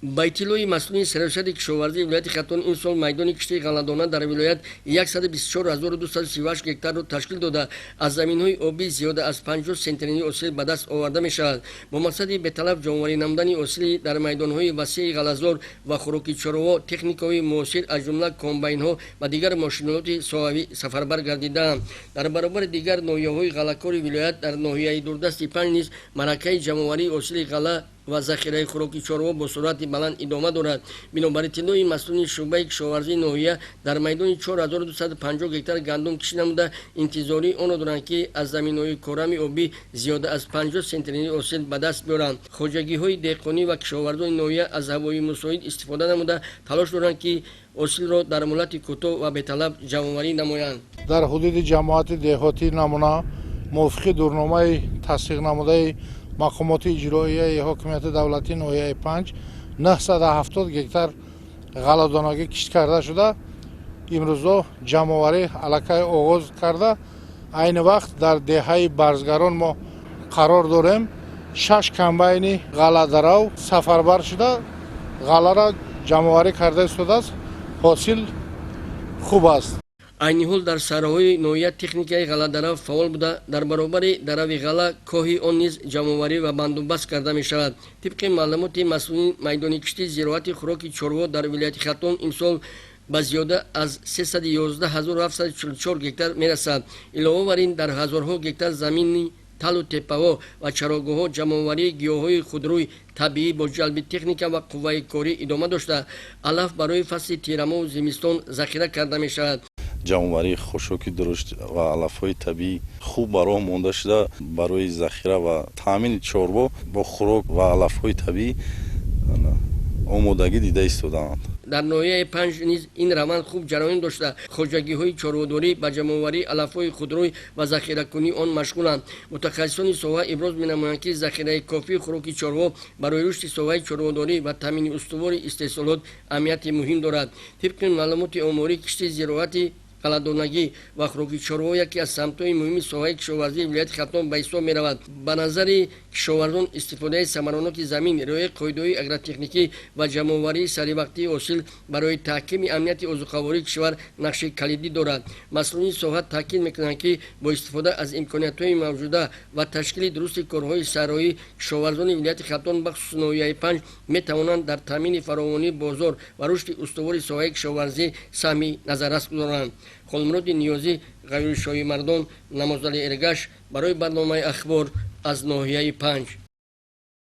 Ба иттилои масъулини Раёсати кишоварзии вилояти Хатлон, ин сол майдони кишти ғалладона дар вилоят 124 238 гектарро ташкил дода, аз заминҳои обӣ зиёда аз 50 сентнери ҳосил ба даст оварда мешавад. Бо мақсади беталаф ҷамъоварӣ намудани ҳосили дар майдонҳои васеи ғаллазор ва хӯроки чорво, техникаҳои муосир, аз ҷумла комбайнҳо ва дигар мошинолоти соҳавӣ сафарбар гардидаанд. Дар баробари дигар ноҳияҳои ғаллакори вилоят, дар ноҳияи дурдасти Панҷ низ маъракаи ҷамъоварии ҳосили ғалла ва захираи хӯроки чорво бо суръати баланд идома дорад. Бинобар иттилои масъулини шӯъбаи кишоварзии ноҳия, дар майдони 4250 гектар гандум кишт намуда, интизории онро доранд, ки аз заминҳои корами обӣ зиёда аз 50 сентнери ҳосил ба даст биёранд. Хоҷагиҳои деҳқонӣ ва кишоварзони ноҳия аз ҳавои мусоид истифода намуда, талош доранд, ки ҳосилро дар муҳлати кӯтоҳ ва беталаф ҷамъоварӣ намоянд. Дар ҳудуди ҷамоати деҳотии Намуна мувофиқи дурномаи тасдиқнамудаи мақомоти иҷроияи ҳокимияти давлатии ноҳияи Панҷ 970 гектар ғалладонагӣ кишт карда шуда, имрӯзо ҷамъоварӣ аллакай оғоз карда. Айни вақт дар деҳаи Барзгарон мо қарор дорем. Шаш комбайни ғалладарав сафарбар шуда, ғалларо ҷамъоварӣ карда истодааст. Ҳосил хуб аст. Айни ҳол дар саҳроҳои ноҳия техникаи ғалладарав фаъол буда, дар баробари дарави ғалла коҳи он низ ҷамъоварӣ ва бандубаст карда мешавад. Тибқи маълумоти масъулин, майдони кишти зироати хӯроки чорво дар вилояти Хатлон имсол ба зиёда аз 311 744 гектар мерасад. Илова бар ин, дар ҳазорҳо гектар замини талу теппаҳо ва чарогоҳҳо ҷамъоварии гиёҳҳои худрӯи табиӣ бо ҷалби техника ва қувваи корӣ идома дошта, алаф барои фасли тирамоҳу зимистон захира карда мешавад. Ҷамъоварии хушоки дурушт ва алафҳои табиӣ хуб ба роҳ монда шуда, барои захира ва таъмини чорво бо хӯрок ва алафҳои табиӣ омодагӣ дида истодаанд. Дар ноҳияи Панҷ низ ин раванд хуб ҷараён дошта, хоҷагиҳои чорводорӣ ба ҷамъоварии алафҳои худрӯй ва захиракунии он машғуланд. Мутахассисони соҳа иброз менамоянд, ки захираи кофии хӯроки чорво барои рушди соҳаи чорводорӣ ва таъмини устувори истеҳсолот аҳамияти муҳим дорад. Тибқи маълумоти оморӣ, кишти зироати ғалладонагӣ ва хӯроки чорво яке аз самтҳои муҳими соҳаи кишоварзии вилояти Хатлон ба ҳисоб меравад. Ба назари кишоварзон, истифодаи самараноки замин, риояи қоидаҳои агротехникӣ ва ҷамъоварии саривақтии ҳосил барои таҳкими амнияти озуқавории кишвар нақши калидӣ дорад. Масъулини соҳа таъкид мекунанд, ки бо истифода аз имкониятҳои мавҷуда ва ташкили дурусти корҳои саҳроӣ, кишоварзони вилояти Хатлон, бахусус ноҳияи Панҷ, метавонанд дар таъмини фаровонии бозор ва рушди устувори соҳаи кишоварзӣ саҳми назаррас гузоранд. Холмуроди Ниёзӣ, Ғайрушоҳи Мардон, Намозали Эргаш барои барномаи «Ахбор» аз ноҳияи Панҷ.